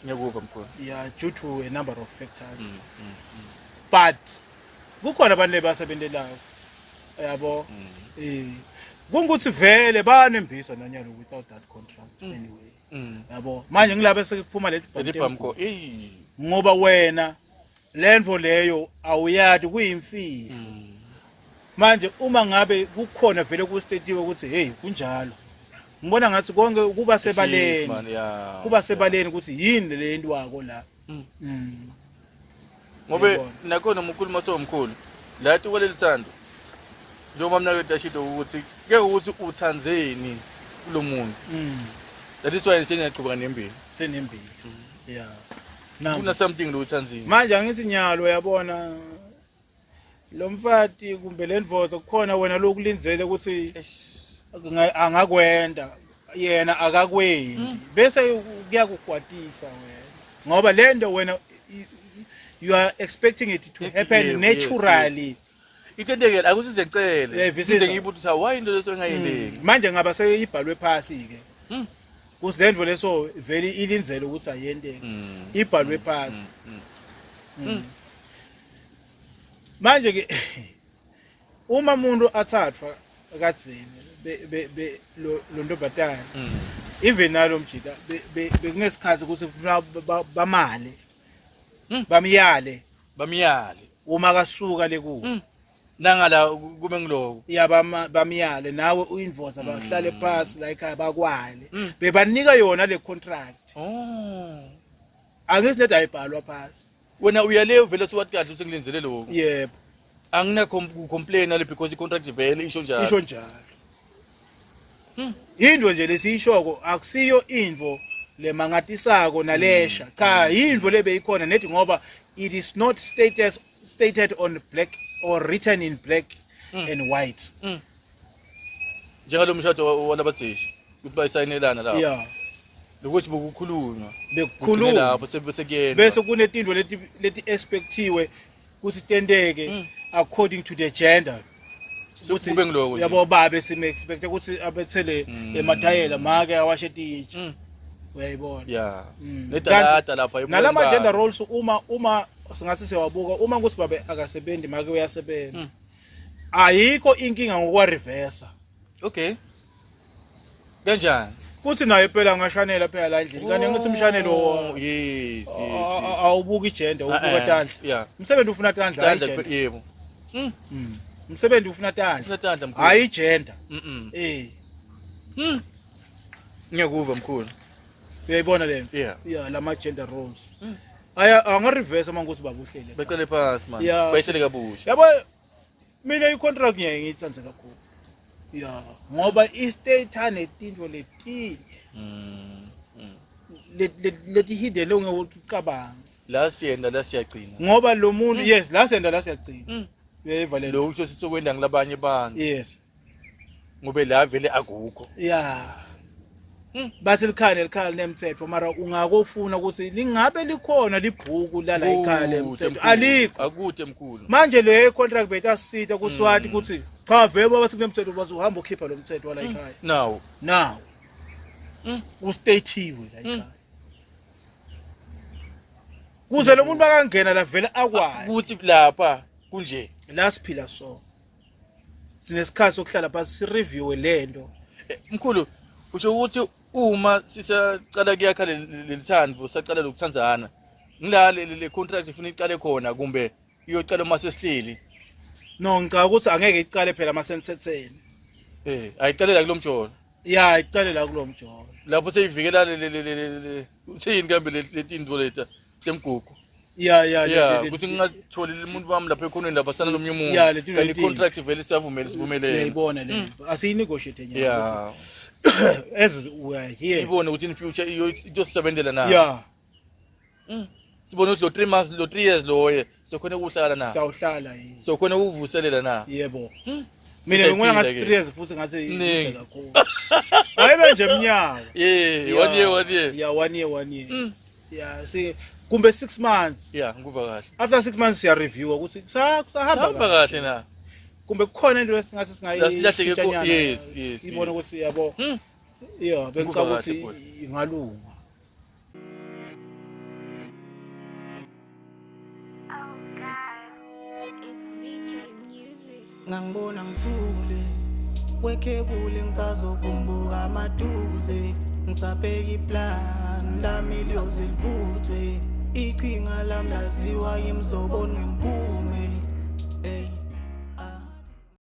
Ngiyakuva mkhulu. Yeah, due to a number of factors. But kukhona abantu lebasebentelayo. Yabo. Eh kungukuthi vele banembisa nanyalo without that contract anyway. Yabo. Manje ngilabe sekuphuma leti Lelibhamko. Ey. ngoba wena lento leyo awuyati kuyimfihlo. Manje uma ngabe kukhona vele kustatiwe ukuthi hey kunjalo. Ngibona ngathi konke kuba sebaleni. Yes, man, yeah. Kuba sebaleni ukuthi yini le nto wako la. Ngobe Yebo. nakhona umkhulu masomkhulu. La tukwaleli thando. Njengoba mina ke dashito ukuthi ke ukuthi uthandzeni kulo muntu. That is why sengiyaqhubeka nembili. Senembili. Yeah. Now Kuna something lo uthandzini. manje angithi nyalo uyabona lo mfati kumbe le ndvodza kukhona wena lokulindzele ukuthi angakwenda yena akakwendi bese kuyakukwatisa wena ngoba le nto wena you are expecting it to happen naturally. Itendekela akusize ngicele. Yeah, visisa. Ngize ngiyibuthi ukuthi why into leso engayendeki. Manje ngaba seyibhalwe phasi ke. Kuthi le nto leso vele ilindzele ukuthi ayendeke. Ibhalwe phasi. Manje ke uma umuntu athathwa kadzeni be be be lo lo ntombazane even nalo mjita bekunesikhathi ukuthi kufuna bamale bamyale Bamyale. Uma kasuka lekuwo. Nangala kube ngiloko. Ya bamyale nawe uyindvodza bahlale phansi la ekhaya bakwale. Bebanika yona le contract. Oh. Angithi nedi ayibhalwa phansi. Wena uyale vele siwathi kahle usengilenzele lokho. Yebo. Angina complain nale because i contract vele isho njalo. Isho njalo. Into nje lesiyishoko akusiyo info lemangatisako nalesha. Cha, yinto lebeyikhona nethi ngoba it is not stated on black or written in black and white. Njengalo mshado walabadzishi ukuthi bayisayinelana lapho. Yeah. Lokuthi bokukhulunywa. Bekukhulunywa. Lapho sebese kuyena. Bese kunetinto leti expectiwe ukuthi tenteke according to the gender. Ukuthi kube ngiloko nje. Yabo babe sime expect ukuthi abethele emathayela make awashe titsha. Uyayibona. Yeah. Kanti Nedalada lapha nalama gender roles uma singathi siyawabuka uma ukuthi babe akasebenzi make uyasebenza. Ayikho inkinga ngokwa reverse. Okay. Kanjani? Kuthi naye phela angashanela phela la endlini. Kanti ngithi umshanelo Oh, yes. Awubuki igender ubuka tandla. Umsebenzi ufuna tandla hayi Tandla igender. yebo. Umsebenzi ufuna tandla. Ufuna tandla mkhulu. Hayi igender. Ngiyakuva mkhulu. Uyayibona le nto? Yeah. Yeah, lama gender roles. Aya anga reverse uma ukuthi baba uhlele. Becele phansi man. Yeah. Bayihlele kabusha. Yabo mina i contract ngiyaye ngiyithande kakhulu. Yeah, ngoba i-state anetinto letinye. Leti hidden ongeke ucabange. La siyenda la siyagcina. Ngoba lo muntu yes, la siyenda la siyagcina. Uyayiva le nto? Lo usho sizokwenda ngilabanye abantu. Yes. Ngobe la vele akukho. Yeah. Bathi likhaya nelikhaya linemthetho mara ungakofuna ukuthi lingabe likhona libhuku lala ikhaya lemthetho. Mkhulu. Alikho. Akude mkhulu. Manje le contract betasita kuswati ukuthi cha vele bathi kunemthetho bathi uhamba ukhipha lo mthetho wala ekhaya. Now. Now. Ustatiwe la ekhaya. Kuze lo muntu makangena la vele akwazi Kuthi lapha kunje. La siphila so. Sinesikhathi sokuhlala phansi si review lento. Mkhulu usho ukuthi uma sisaqala kuyakha lelithando saqala lokuthandzana ngila le contract ifuna icale khona kumbe iyocala uma sesihleli. No, ngicabanga ukuthi angeke icale phela masenithetheni. Ayicale la kulomjolo. Yeah, icale la kulomjolo. Lapho seyivikela le useyini kambe letinto leta temgugu. Yeah, yeah, Yeah, ukuthi ngingatholi umuntu wami lapha ekhoneni lapha sana nomnye umuntu. Yeah, letinto Kanti leti. contract vele siyavumela sivumelene. Uyayibona le. Asiyinegotiate nyalo. Yeah. As we are here. Sibone ukuthi in future iyo itosebenzela na. Yeah. Sibone ukuthi lo 3 months lo 3 years loye sokhona ukuhlala na. Sawuhlala yini. Sokhona ukuvuselela na. Yebo. Mina ngibona ngathi Sisayiphila ke. 3 years futhi ngathi Mningi. ize kakhulu. Hayibe nje iminyaka. Yeah, 1 year 1 year. Yeah, 1 year 1 year. Yeah, si kumbe 6 months. Yeah, ngikuva kahle. After 6 months siya review ukuthi kusahamba Sahamba kahle na. Kumbe kukhona into esingase Lasilahleke singayishintshanyana. yes, Ibona yes. ukuthi yabo. Yeah, Ngikuva bengicabanga kahle, ukuthi ingalunga. Ngangibona ngithule kwekhebule ngisazovumbuka maduze ngisabheka iplan lami liyoze livuthwe iqhinga lami laziwa yimzobona ngemphume. Ey.